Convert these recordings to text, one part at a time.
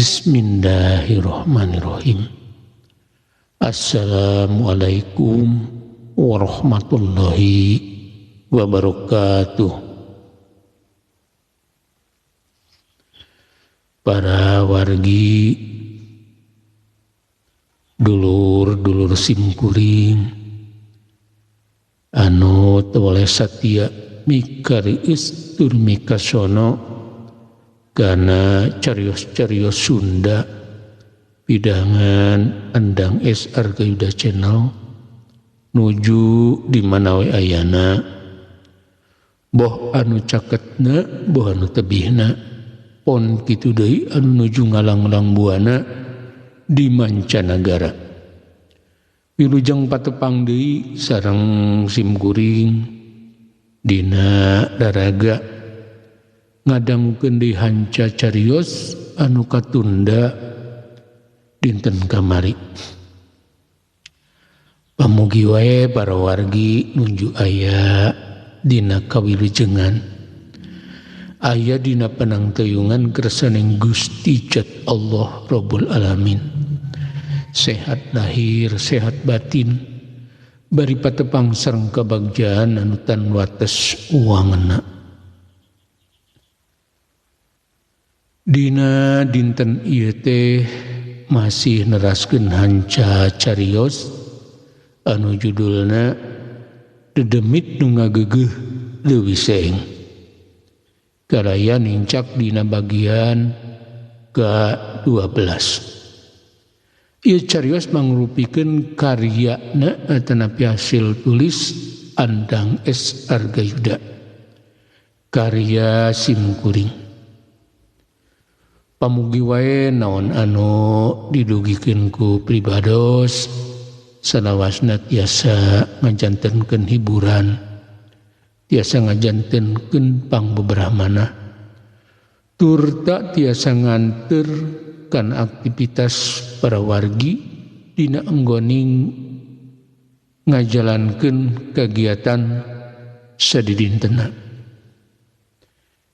Bismillahirrahmanirrahim. Assalamualaikum warahmatullahi wabarakatuh. Para wargi, dulur-dulur simkuring anu teu boleh satia mikariis tur mikasono kana carios-carios Sunda pidangan Andang S Arga Yuda Channel nuju di mana we ayana, boh anu caketna boh anu tebihna, pon kitu deui anu nuju ngalanglang buana di mancanagara. Wilujeng patepang deui sareng simkuring dina daraga ngadangukeun deui hanca carios anu katunda dinten kamari. Pamugi wae para wargi nunju aya dina kawilujengan, aya dina panangtayungan kersaning Gusti Jat Allah Rabbul Alamin. Sehat lahir, sehat batin, bari patepang sareng kabagjaan anu tan wates uangna. Dina dinten ieu teh masih neraskeun hanca carios anu judulna Dedemit Nu Ngageugeuh Leuwih Seeng. Karaya nincak dina bagian ke-12. Ieu carios mangrupikeun karyana atanapi hasil tulis Andang S Arga Yuda, karya simkuring. Pamugi wae naon anu didugikeun ku pribados salawasna tiasa ngajantenkeun hiburan, tiasa ngajantenkeun pangbeberahmana, turta tiasa nganter kana aktivitas para wargi dina enggoning ngajalankeun kegiatan sadidintena.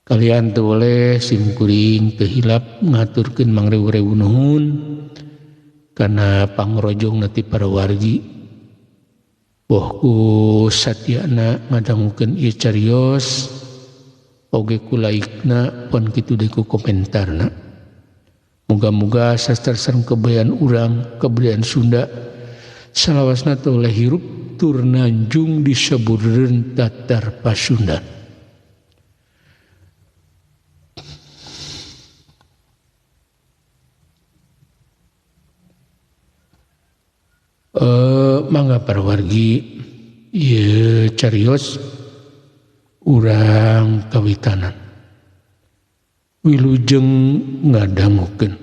Kalian teu boleh simkuring teu hilap ngaturkeun mangrewu-rewu nuhun kana pangrojong ti para wargi, boh ku satyana ngadangukeun ieu carios oge ku laikna pon kitu deui ku komentarna. Muga-muga sastra sareng kebudayaan urang, kebudayaan Sunda salawasna teu oleh hirup tur nanjung di sabureun tatar Pasundan. Mangga para wargi ieu carios urang kawitanan. Wilujeng ngadangukeun.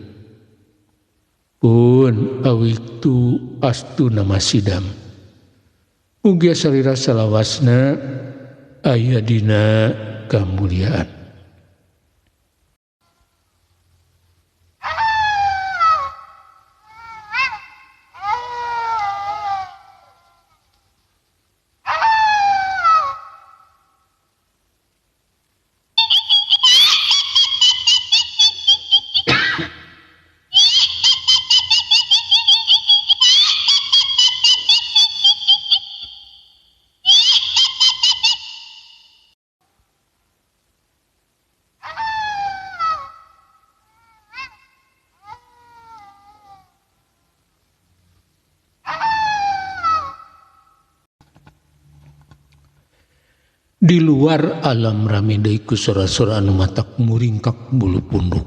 Pun awiktu astu nama sidam. Mugia salira salawasna aya dina kamuliaan. Di luar alam rame deui ku sora-sora anu matak muringkak bulu punduk.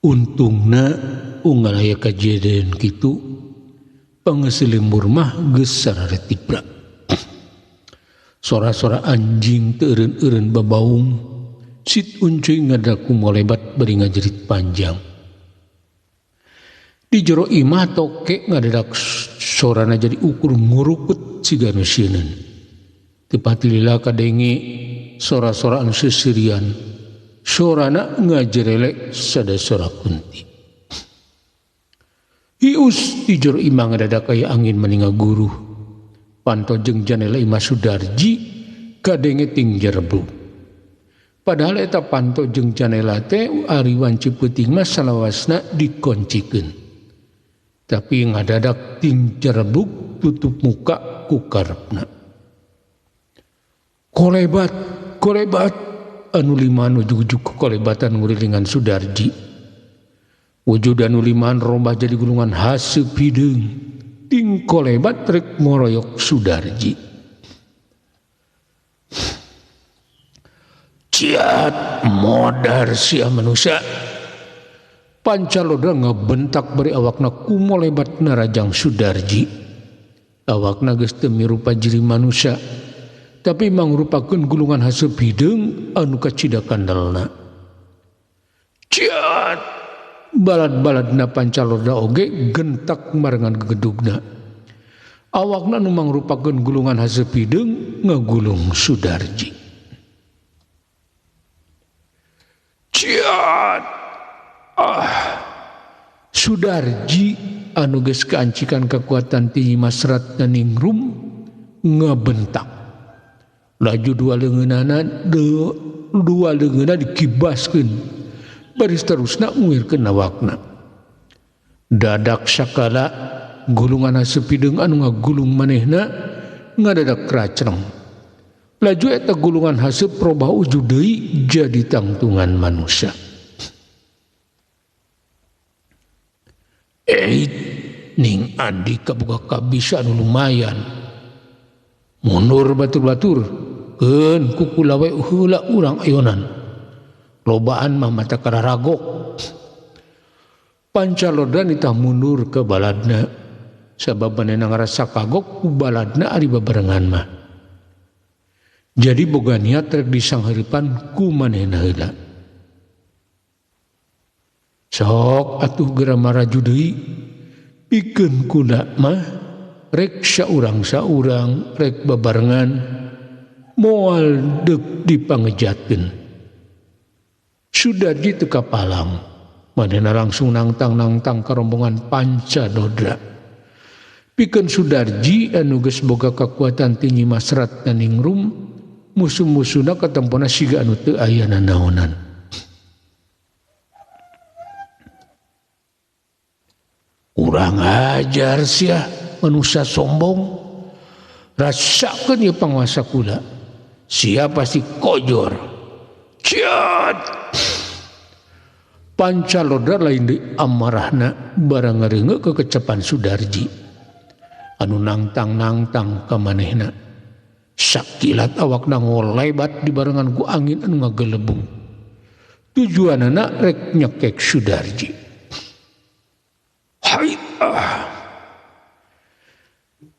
Untungna unggal aya kajadian kitu, pangeus lembur mah geus sararetibra. Sora-sora anjing teu eureun-eureun babaung, sit uncuy ngadaku molebat bari ngajerit panjang. Di jero imah toke ngadadak sorana jadi ukur ngurukut siga nu sieuneun. Tepat lila kadenge sora-sora anu seserian, sorana ngajerelek sada sora kunti. Ius di jero imah ngadadak aya angin maninga guruh. Panto jeung janela imah Sudarji kadenge ting jerbuk. Padahal eta panto jeung janela teh ari wanci peuting mah salawasna dikoncikeun. Tapi ngadadak ting jerebuk tutup muka ku karepna. Kolebat, kolebat anu limaan ujug-ujug kolebatan ngurilingan Sudarji. Wujud anu limaan robah jadi gulungan haseup hideung. Ting kolebat rek moroyok Sudarji. Ciat modar sia manusia. Pancalodra ngebentak bari awakna kumolebat narajang Sudarji. Awakna geus teu mirupa jiri manusia, tapi mangrupakeun gulungan haseup hideung anu kacida kandelna. Ciat balad-baladna Pancalodra oge gentak marengan gegedugna. Awakna nu mangrupakeun gulungan haseup hideung ngagulung Sudarji. Ciat ah Sudarji anu geus kaancikan kekuatan ti Masrat dan Ningrum ngebentak. Laju dua leungeunana dua leungeunna dikibaskeun. Baris terusna nguirkeun awakna. Dadak sakala gulungan haseup hideung anu ngagulung manehna ngadadak racreng. Laju eta gulungan haseup robah ujug deui jadi tangtungan manusia. Eit ning Andika boga kabisa anu lumayan. Mundur batur-batur keun ku kula we heula urang ayonan. Lobaan mah mata kararagok. Pancalodra nitah mundur ke baladna sabab manehna ngarasa kagok ku baladna ari babarengan mah. Jadi boga niat rek disanghareupan ku manehna heula. Sok atuh geura maraju deui pikeun kula mah rek saurang-saurang rek babarengan moal deuk dipangejatkeun. Sudarji teu kapalang, manehna langsung nangtang-nangtang ka rombongan Pancalodra. Pikeun Sudarji anu geus boga kakuatan ti Nyi Masrat dan Ningrum, musuh-musuhna katempona siga anu teu aya nanaonan. Kurang ajar sia manusia sombong. Rasakeun ieu panguasa kula. Sia pasti kojor. Ciat. Pancalodra lain deui amarahna barang ngareungeuk kekecepan Sudarji. Anu nangtang-nangtang ka manehna. Sakilat awakna ngolebat dibarengan ku angin anu ngagelebung. Tujuanana rek nyekek Sudarji. Hai ah.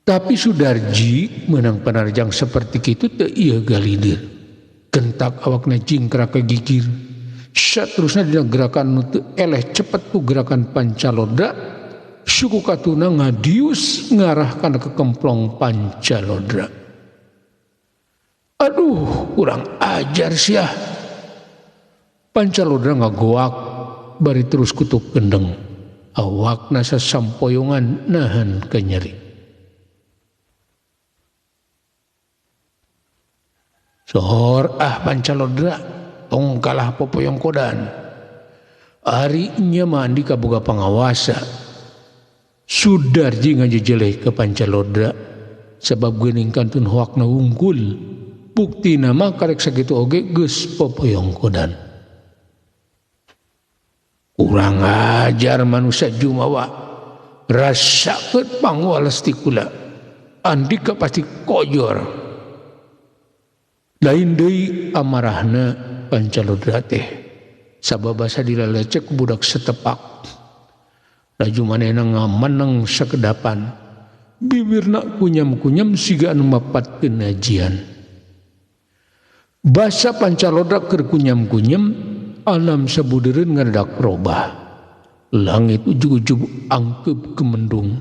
Tapi Sudarji menang panarjang seperti kitu teu ieu galidir. Gentak awakna jingkrak ke gigir. Saterusna dina gerakan nu teu eleh cepet ku gerakan Pancalodra, suku katuna ngadius ngarah kana kekemplong Pancalodra. Aduh, kurang ajar sia. Pancalodra ngagoak bari terus kutuk gendeng. Awakna sasampoyongan nahan kenyeri. Sohor ah Pancalodra, tong kalah popoyong kodan. Ari nya mah Andika boga pangawasa. Sudarji ngajejeleh ke Pancalodra sebab geuning kantun hoakna wungkul. Buktina mah karek sakitu oge geus popoyong kodan. Kurang ajar manusia jumawa. Rasakeun pangwales ti kula. Andika pasti kojor. Lain deui amarahna Pancalodra teh. Sabab basa dilalecek budak setepak. Laju manehna ngameneng sakedapan. Bibirna kunyam-kunyam siga anu mapatkeun ajian. Basa Pancalodra keur kunyam-kunyam, alam sabudeureun ngadadak robah. Langit ujug-ujug angkeup kemendung.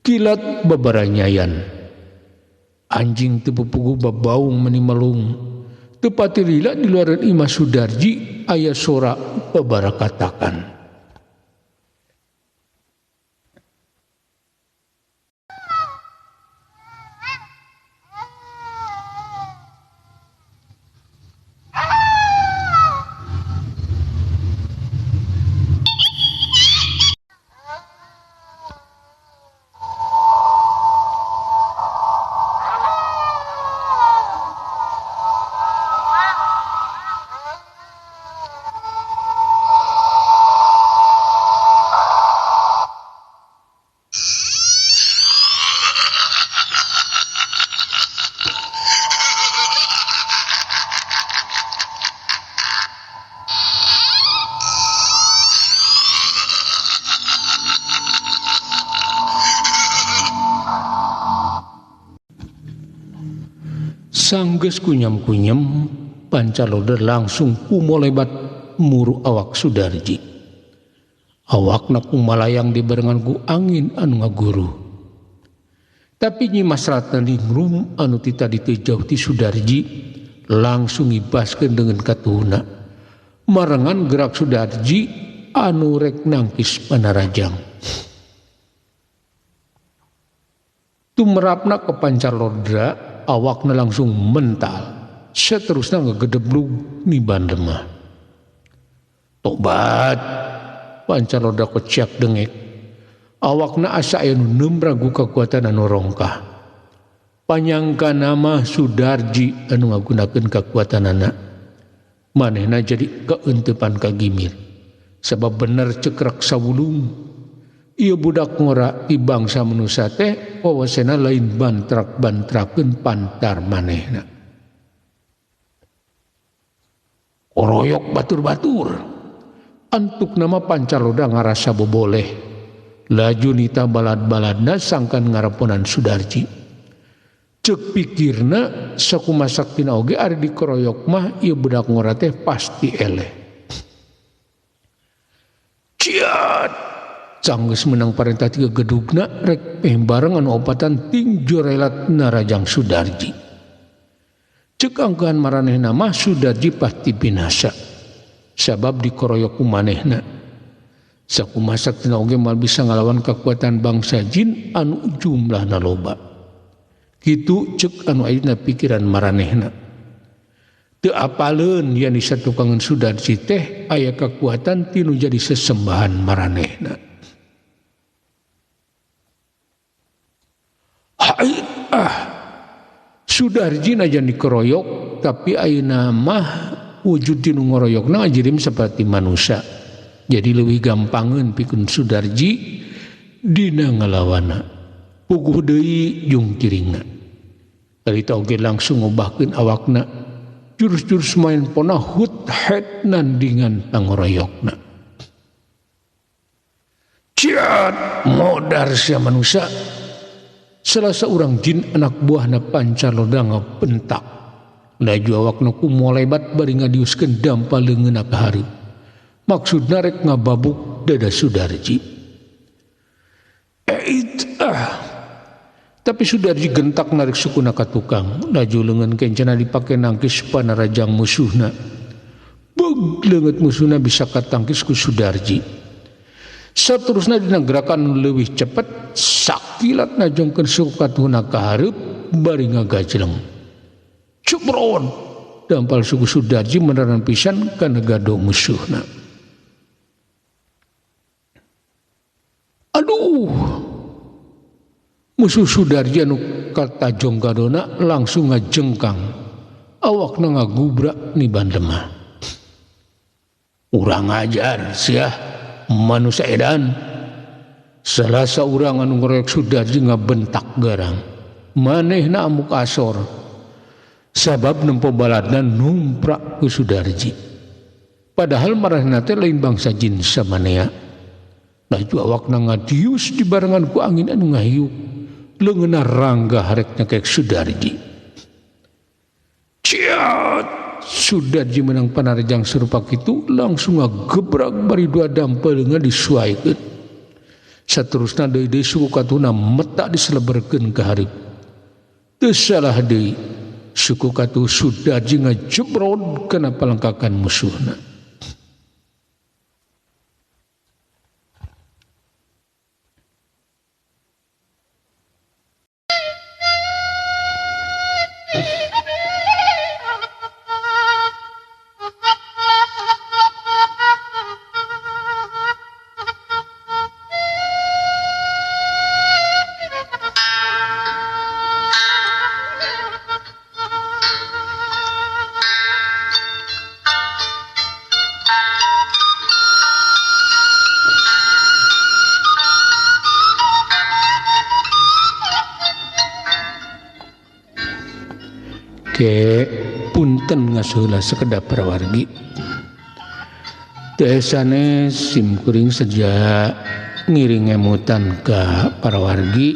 Kilat babaranyayan. Anjing teu pupuguh babaung meni melung. Teu pati lila di luareun imah Sudarji aya sora babarakatakan. Sanggeus kunyam-kunyam Pancaloda langsung kumolebat muru awak Sudarji. Awakna kumalayang dibarengan ku angin anu ngaguru. Tapi Nyi Mas Ratna Ningrum anu ti tadi teu jauh ti Sudarji langsung ngibaskeun dengan katuhuna. Marengan gerak Sudarji anu rek nangkis panarajang. Tumerapna ke Pancalodra, awakna langsung mental. Seterusnya ngegedeblug niban lemah. Tobat, Pancaloda keciak dengek. Awakna asa aya nu nemragu kakuatan anu rongkah. Panyangka nama Sudarji anu ngagunakeun kakuatanana. Manehna jadi kaeuntepan ka gimir. Sabab bener cekrek sawulung. Ieu budak ngora ti bangsa manusa teh wawasena lain bantrak-bantrakeun pantar manehna. Koroyok batur-batur. Antuk nama Pancaloda ngarasa boboleh. Laju nita balad-baladna sangkan ngaraponan Sudarji. Ceuk pikirna sakumasak tina oge ari dikoroyok mah ieu budak ngora teh pasti eleh. Ciat! Sanggeus menang parentah tiga gedugna rek peh bareng anu opatan ting jorelat narajang Sudarji. Ceuk angkahan maranehna mah Sudarji pasti binasa. Sabab dikoroyok ku manehna. Sakumasak tina oge moal bisa ngalawan kekuatan bangsa jin anu jumlahna loba. Kitu ceuk anu ayeuna pikiran maranehna. Teu apaleun yen disatukangan Sudarji teh aya kekuatan tinu jadi sesembahan maranehna. Ah, Sudarji najan dikeroyok tapi ayeuna mah wujud tinu ngoroyokna jirim seperti manusia. Jadi leuwih gampangeun pikeun Sudarji dina ngalawana. Puguh deui jeung kiringna. Harita oge langsung ngobahkeun awakna. Jurus-jurus main pona hut het nandingan pangoroyokna. Ciat modar sia manusia. Selasa urang jin anak buahna Pancaloda ngabentak. Laju awakna ku molebat bari ngadiuskeun dampa leungeunna ka hareup. Maksudna rek ngababuk dada Sudarji. Tapi Sudarji gentak narik sukuna ka tukang. Laju leungeun kencana dipake nangkis panarajang musuhna. Beg leungeut musuhna bisa katangkis ku Sudarji. Saterusna dina gerakan leuwih cepet sakilat najongkeun suku katuhna ka hareup bari ngagajleng. Cubron dampal suku Sudarji meneran pisan kana gado musuhna. Aduh, musuh Sudarji anu katajong gadona langsung ngajengkang, awakna ngagubrak niban lemah. Urang ajar sia manusia edan. Salasa urang anu ngoroyok Sudarji ngabentak garang. Manehna amuk asor. Sabab nempo baladna numprak ku Sudarji. Padahal marahna teh lain bangsa jin samanea. Laju awakna ngadius dibarengan ku angin anu ngahiuk. Leungeunna rangga harek nyekek Sudarji. Ciat! Sudarji menang panarjang serupa kitu langsung ngagebrak bari dua dampa leungeun disuaikeun. Saterusna deui-deui suku katuhna metak diseleberkeun ka hareup. Teu salah deui suku katuh Sudarji ngajebrod kana palengkakan musuhna. Ke punten ngasuhlah sekedap parawargi. Teu sanes simkuring sejak ngiring ngemutan ka parawargi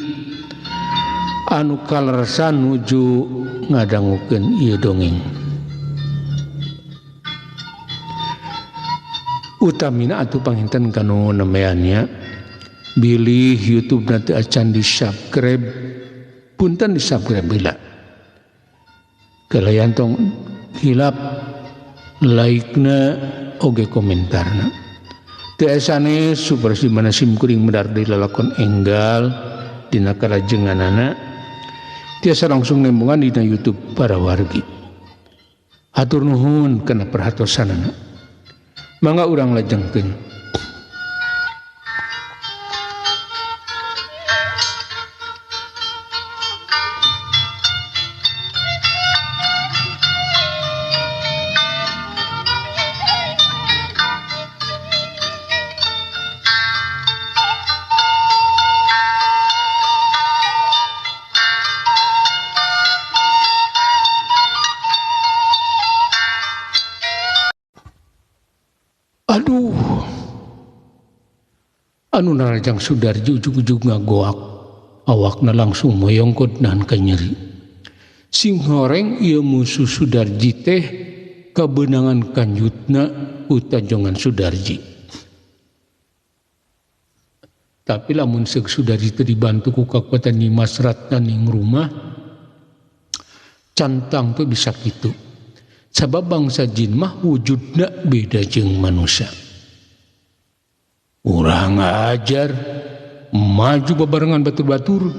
anu kalersan nuju ngadangukeun ieu dongeng. Utamina atuh panginten kanu nembeannya bilih YouTube nanti acan di subscribe, punten di subscribe heula. Kalayan tong hilap like-na oge komentarna. Teu sanes supaya mana sim kuring medar deui lalakon enggal dina kalajenganana tiasa langsung nembungan dina YouTube para wargi. Hatur nuhun kana perhatosanana. Mangga urang lajengkeun. Aduh, anu narajang Sudarji ujug-ujug ngagoak, awakna langsung moyongkot nahan kanyeri. Sing horeng ieu musuh Sudarji teh kabeunangan kanjutna ku tajongan Sudarji. Tapi lamun seuk Sudarji teh dibantu ku kakuatan Nyimas Ratna ning rumah, cantang tuh bisa kitu. Sabab bangsa jin mah wujudna beda jeung manusia. Urang ajar maju babarengan batur-batur.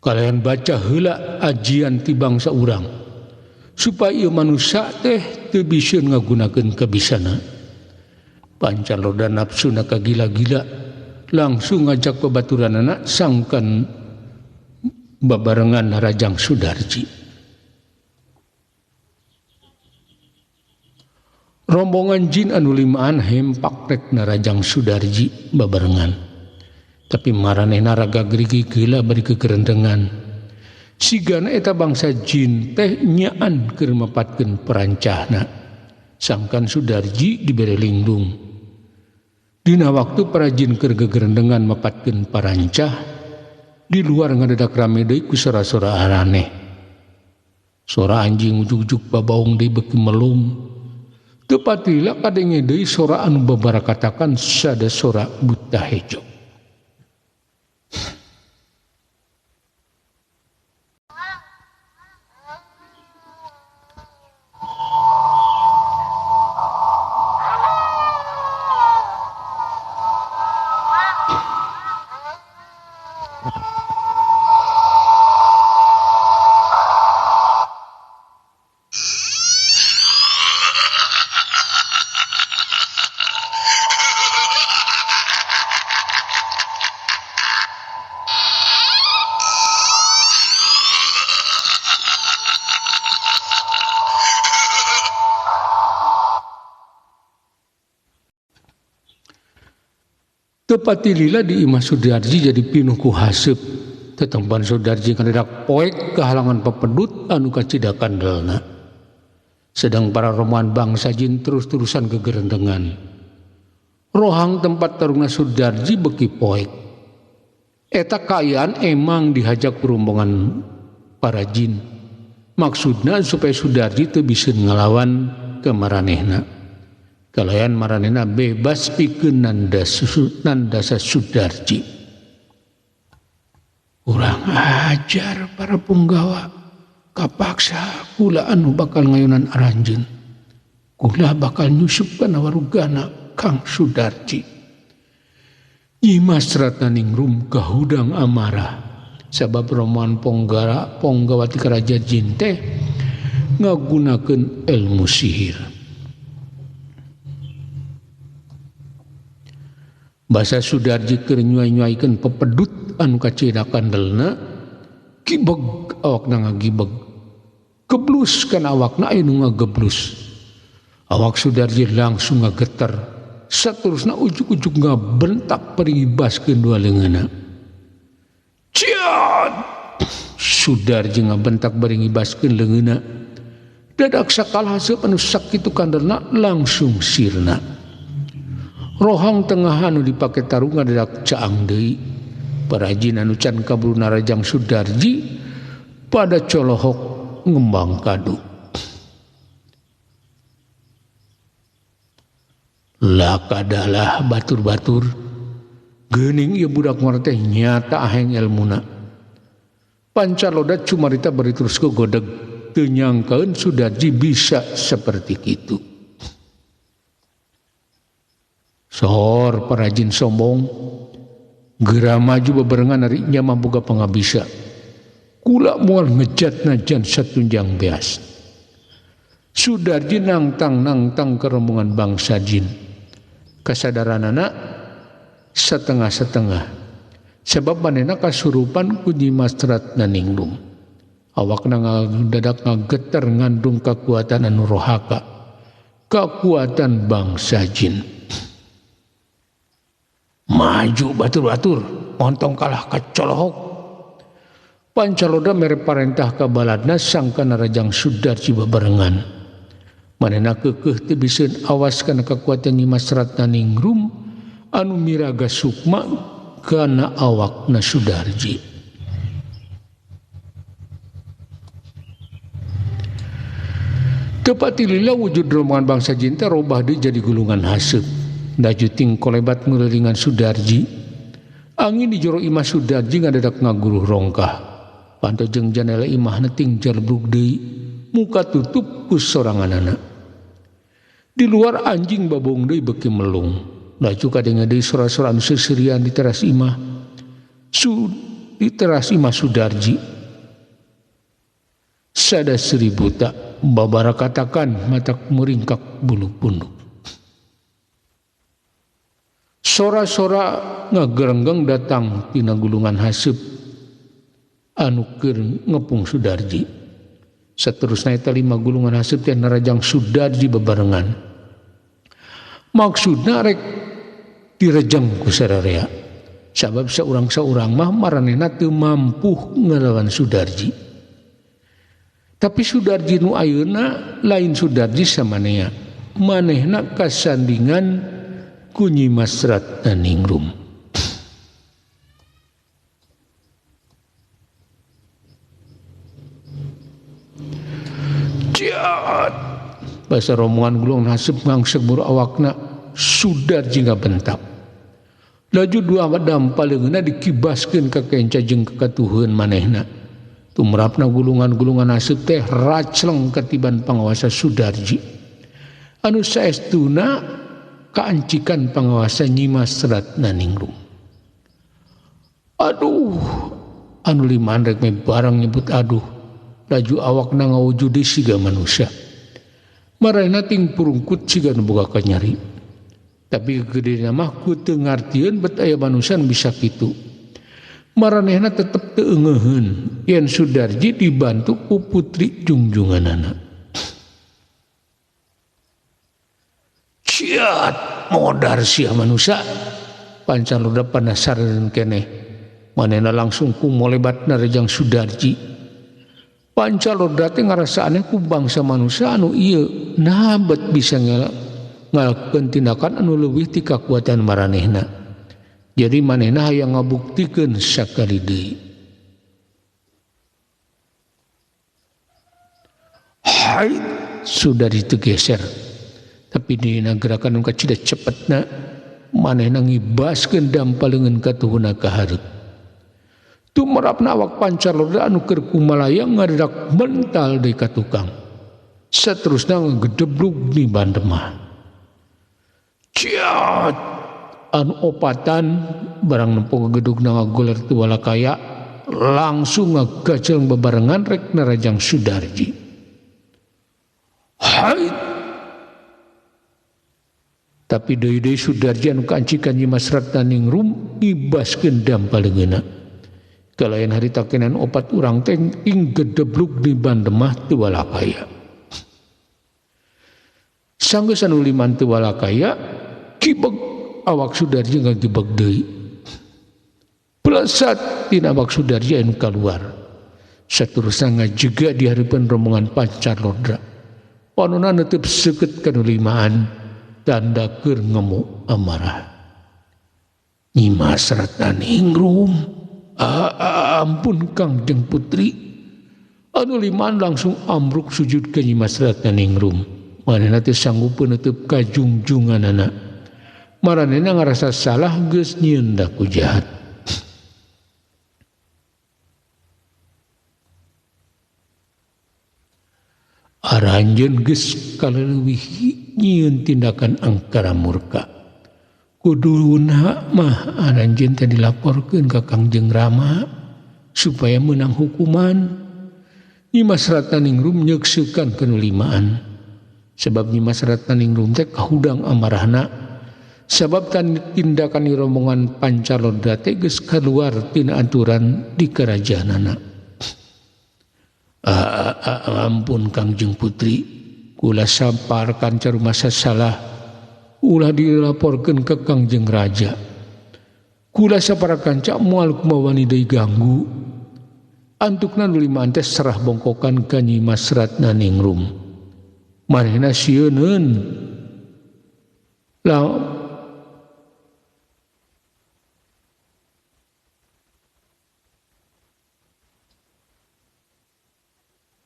Kalian baca heula ajian ti bangsa urang supaya ieu manusia teh teu bisa ngagunakeun kabisana. Pancan roda nafsuna kagila-gila langsung ngajak babaturanana sangkan babarengan Rajang Sudarji. Rombongan jin anu limaan hempak rek narajang Sudarji babarengan. Tapi maranehna raga gerigi gila bari kegerendengan. Sigana eta bangsa jin teh nyaan keur mapatkeun perancahna. Sangkan Sudarji dibere lindung. Dina waktu para jin keur gegerendengan mapatkeun parancah, di luar ngadadak rame deui ku sora-sora araneh. Sora anjing ujug-ujug babaung deui beuki melung. Tepatila kadenge deui sora anu babarakatakan sada sora buta hejo. Tepati lila di imah Sudarji jadi pinuh ku haseup. Tetempan Sudarji kanadak poek kehalangan pepedut anu kacida kandelna. Sedang para rombongan bangsa jin terus-terusan kegerendengan. Rohang tempat tarungna Sudarji beki poek. Eta kaayaan emang dihajak rombongan para jin. Maksudna supaya Sudarji teu bisa ngalawan ke maranehna. Kalayan maranehna bebas pikeun nandasa Sudarji. Urang ajar para punggawa kapaksa kula anu bakal ngayunan aranjeun. Kula bakal nyusup kana warugana Kang Sudarji. Nyimas Ratnaningrum kahudang amarah sabab rombongan ponggawa ti karaja jin teh ngagunakeun ilmu sihir. Basa Sudarji keur nyuai-nyuaikeun pepedut anu kacida kandelna, gibeg awakna ngagibeg. Geblus kana awakna aya nu ngageblus. Awak Sudarji langsung ngageter. Saterusna ujug-ujug ngabentak peringibaskeun dua leungeunna. Ciat! Sudarji ngabentak bari ngibaskeun leungeunna. Dadak sakalah haseup anu sakitu kandelna langsung sirna. Rohang tengah anu dipake tarungan dadak caang deui. Para jin anu can kaburu narajang Sudarji Pada colohok ngembang kadu. Lakadalah batur-batur geuning ieu budak ngora teh nyata aheng elmuna. Pancaloda cumarita bari terus gogodeg teu nyangkaeun Sudarji bisa seperti kitu. Sohor parajin sombong geura maju bebarengan ari nya mah boga pangabisa. Kula moal ngejatna jan satunjang beas. Sudarji nangtang-nangtang ke rombongan bangsa jin. Kasadaranana setengah-setengah. Sebab manehna kasurupan ku Nyi Mas Ratnaningrum. Awakna ngadadak ngageter ngandung kekuatan anu rohaka. Kekuatan bangsa jin. Maju batur-batur, ontong kalah kacolohok. Pancaloda mere parentah ka baladna sangka narajang Sudarji babarengan. Manehna keukeuh teu biseun awas kana kekuatan Nyi Mas Ratnaningrum anu miraga sukma kana awakna Sudarji. Tepat lila wujud rombongan bangsa jin teh robah deui jadi gulungan haseup. Laju ting kolebat ngeulilingan Sudarji. Angin di jero imah Sudarji ngadadak ngaguruh rongkah. Panto jeung janela imahna ting jarbrug deui. Muka tutup ku soranganana. Di luar anjing babong deui beuki melung. Laju kadenge deui sora-sora anu seuseurian di teras imah. Di teras imah Sudarji. Sada seribu tak babara katakan matak muringkak bulu punduk. Sora-sora ngagerenggeng datang tina gulungan haseup anu keur ngepung Sudarji. Saterusna eta lima gulungan haseup teh narajang Sudarji bebarengan. Maksudna rek direjang ku sararea. Sabab saurang-saurang mah maranehna teu mampu ngalawan Sudarji. Tapi Sudarji nu ayeuna lain Sudarji samanea. Manehna kasandingan ku Nyi Mas Ratnaningrum. Ciat basa rombongan gulungan haseup ngangsek buru awakna Sudarji ngabentak. Laju dua dampal leungeunna dikibaskeun ka kenca jeung kakatuheun manehna. Tumrapna gulungan-gulungan haseup teh racleng katiban pangawasa Sudarji. Anu saestuna kaancikan pangawasa Nyi Mas Ratnaningrum. Aduh, anu limaan rek me barang nyebut aduh. Laju awakna ngawujud siga manusia. Marehna ting purungkut siga nu boga kanyari. Tapi gedena mah ku teu ngartieun bet aya manusia nu bisa kitu. Maranehna tetep teu eungeuheun yen Sudarji dibantu ku putri jungjunganana. Ciat modar sia manusia. Pancaloda panasaran keneh. Manehna langsung ku molebat narejang Sudarji. Pancaloda teh ngarasa aneh ku bangsa manusia anu ieu nah bet bisa ngalakukeun tindakan anu leuwih ti kakuatan maranehna. Jadi manehna hayang ngabuktikeun sakali deui. Hai Sudarji teu geser. Tapi dina gerakan nu kacida cepetna manehna ngibaskeun dampaleungeun katuhuna ka hareup. Tumerapna awak Pancaloda anu keur kumalayang ngadadak mental deui ka tukang. Saterusna ngagedeblug di bandemah. Ciat anu opatan barang nempo gegedugna ngagoler teu walakaya langsung ngagajeng bebarengan rek narajang Sudarji. Hai tapi deui-deui Sudarji anu kaancikan Nyi Mas Ratnaningrum ngibaskeun dampaleungeunna. Kalayan harita kenan opat urang teh ing gedeblug di bandemah teu walakaya. Sanggeus anu liman teu walakaya kibeg awak Sudarji ngagibeg deui. Plesat tina awak Sudarji anu kaluar. Saterusna ngajega di hareupeun rombongan Pancalodra. Panona neuteub seukeut ka nu limaan tanda keur ngemu amarah. Nyi Mas Ratnaningrum, ampun Kangjeng Putri. Anu limaan langsung ambruk sujud ka Nyi Mas Ratnaningrum. Manehna teh sanggup neuteub ka jungjunganana. Maranehna ngarasa salah geus nyieun daku jahat. Aranjeun geus kaleuwih nyieun tindakan angkara murka. Kuduna mah aranjeun teh dilaporkeun ka Kangjeng Rama supaya meunang hukuman. Nyi Mas Ratnaningrum nyeuksekan ka nu limaan. Sebab Nyi Mas Ratnaningrum teh kahudang amarahna. Sabab tindakan rombongan Pancalodra teh geus kaluar tina aturan di kerajaanana. Ampun Kangjeng Putri, kula samparkan carumasa salah, ulah dilaporkeun ke Kangjeng Raja. Kula sapara kanca moal kumaha wani deui ganggu. Antukna nu limaan teh serah bongkokan ka Nyi Mas Ratnaningrum. Manehna sieuneun.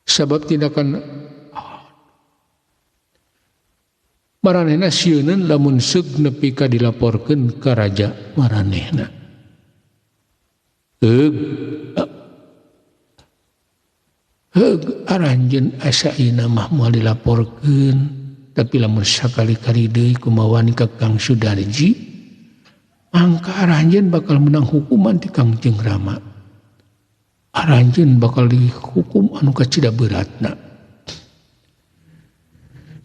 Sabab tindakan maranehna sieuneun lamun seug nepi ka dilaporkeun ka raja maranehna. Heug aranjeun asa ina mah moal dilaporkeun, tapi lamun sakali-kali deui kumaha wani ka Kang Sudarji, mangka aranjeun bakal menang hukuman ti Kangjeng Rama. Aranjeun bakal dihukum anu kacida beratna.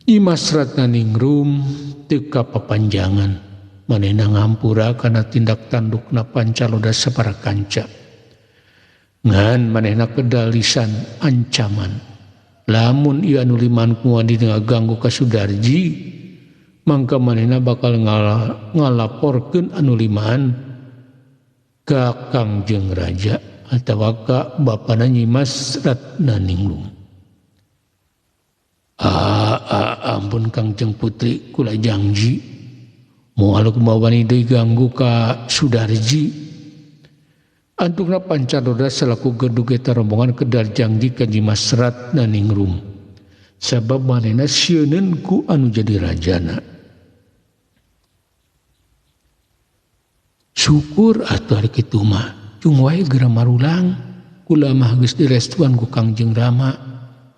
Nyi Mas Ratnaningrum teu kapapanjangan, manehna ngampura kana tindak tandukna Pancaloda sapara kanca. Ngan manehna kedalisan ancaman. Lamun ieu anu limaan kumaha ngaganggu ka Sudarji, mangka manehna bakal ngalaporkeun anu limaan ka Kangjeng Raja atawa ka bapana Nyi Mas Ratnaningrum. Ampun Kangjeng Putri, kula janji moal kumaha wani deui ganggu ka Sudarji. Antukna Pancaloda selaku gedug eta rombongan kedar janji ka Nyi Mas Ratnaningrum. Sabab manehna sieuneun ku anu jadi rajana. Syukur atuh ari kitu mah. Cung wae geura marulang, kula mah geus direstuan ku Kangjeng Rama,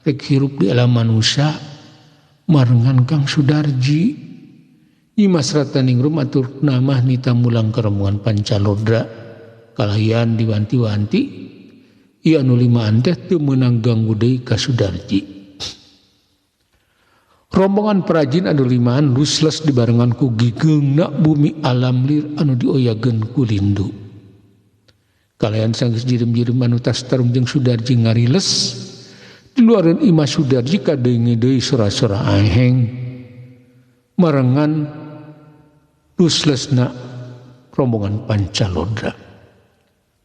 rek hirup di alam manusia marengan Kang Sudarji. Nyi Mas Ratnaningrum aturna mah nita mulang ka rombongan Pancalodra. Kalayan diwanti-wanti ieu anu limaan teh teu meunang ganggu deui ka Sudarji. Rombongan perajin anu limaan rusles dibarengan ku gigeungna bumi alam lir anu dioyageun ku lindu. Kalayan sanggeus jireum-jireum anu tas tarung jeung Sudarji ngariles, diluareun imah Sudarji kadenge deui sora-sora aheng. Marengan ruslesna rombongan Pancalodra.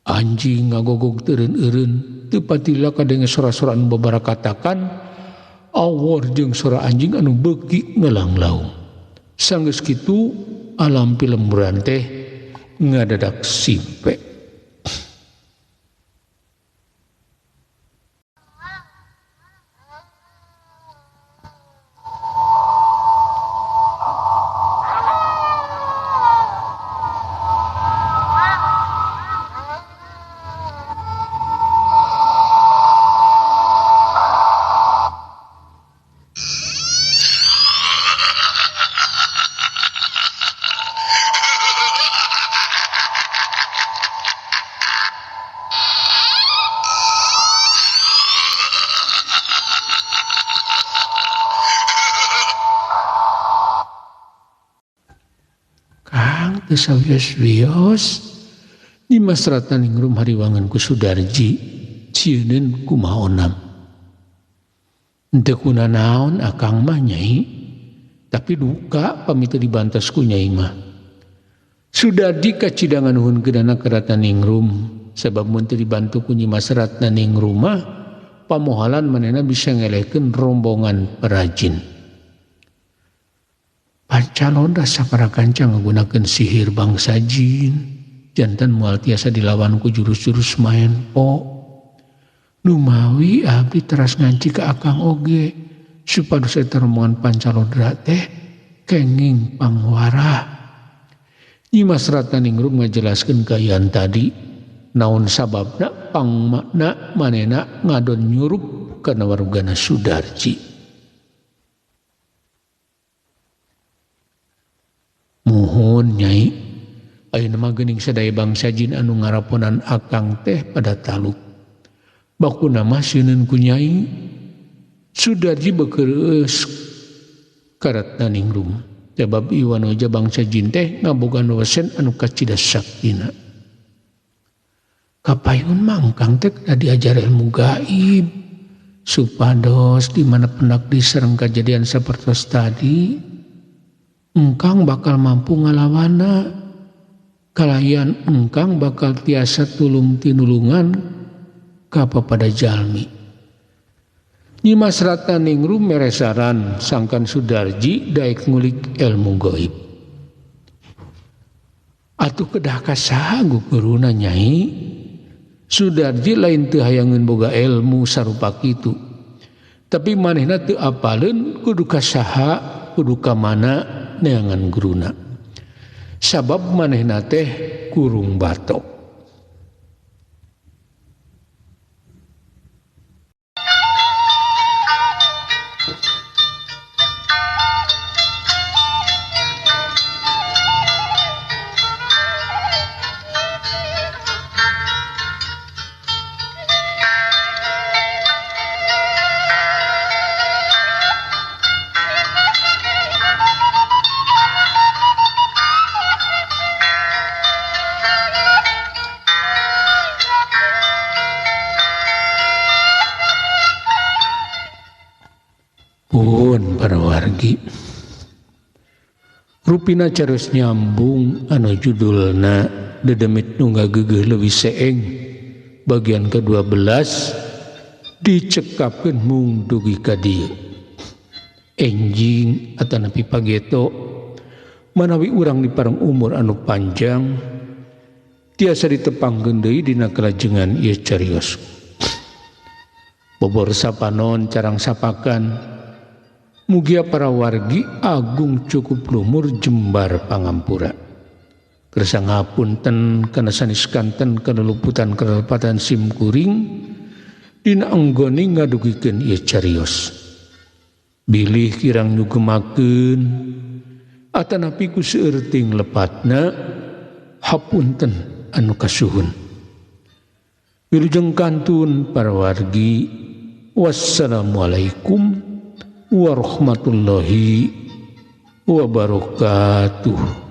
Anjing ngagogog teureun-eureun, teu patila kadenge sora-sora anu babarakatakan, awor jeung sora anjing anu beuki ngelanglaung. Sanggeus kitu alam pilemburan teh ngadadak simpe. Sawios-wios Nyi Mas Ratnaningrum hariwangan ku Sudarji sieuneun kumaha onam. Henteu kuna naon akang mah nyai, tapi duka pami teu dibantos ku nyai mah. Sudarji kacidangan nuhunkeunana ka Ratnaningrum sabab mun teu dibantu ku Nyi Mas Ratnaningrum mah pamohalan manehna bisa ngelehkeun rombongan perajin. Pancalodra sapara kanca ngagunakeun sihir bangsa jin, jantan moal tiasa dilawan ku jurus-jurus maenpo. Numawi abdi teras nganci ka akang oge supados eta rombongan Pancalodra teh kenging pangwarah. Nyimas Ratnaningrum ngajelaskeun kaayaan tadi naon sababna pangmakna manehna ngadon nyurup kana warugana Sudarji. Muhun Nyai, ayeuna mah geuning sadaya bangsa jin anu ngaraponan akang teh pada taluk. Bakuna mah sieun ku Nyai. Sudarji beukeureus ka Ratnaningrum. Sebab iwanoja bangsa jin teh ngabogaan wesen anu kacida saktina. Kapayun mangkang teh kudu diajar ilmu gaib supados di mana pendak diserang kejadian sapertos tadi engkang bakal mampu ngalawana, kalayan engkang bakal tiasa tulung tinulungan kapapada jalmi. Nyimas Ratnaningrum meresaran sangkan Sudarji daek ngulik ilmu gaib. Atuh kedah ka saha guruna Nyai? Sudarji lain teu hayangeun boga ilmu sarupa kitu. Tapi manehna teu apaleun kudu ka saha, kudu ka mana neangan guruna. Sabab manehna teh kurung batok. Wargi rupina carus nyambung anu judulna Dedemit nu ngageugeih leuwih seeng bagian ke-12 dicekapkeun mung dugi ka dieu. Enjing atanapi pageto manawi urang dipareng umur anu panjang tiasa ditepangkeun deui dina kalajengan ieu carios. Bobor sapanon carang sapakan mugia para wargi agung cukup lumur jembar pangampura. Kersa ngapunten kana sanes kanten kana luputan kalepatan sim kuring dina anggone ngadugikeun ieu carios. Bilih kirang nyugemakeun atanapi ku seueur ting lepatna hapunten anu kasuhun. Wilujeng kantun para wargi. Wassalamualaikum warahmatullahi wabarakatuh.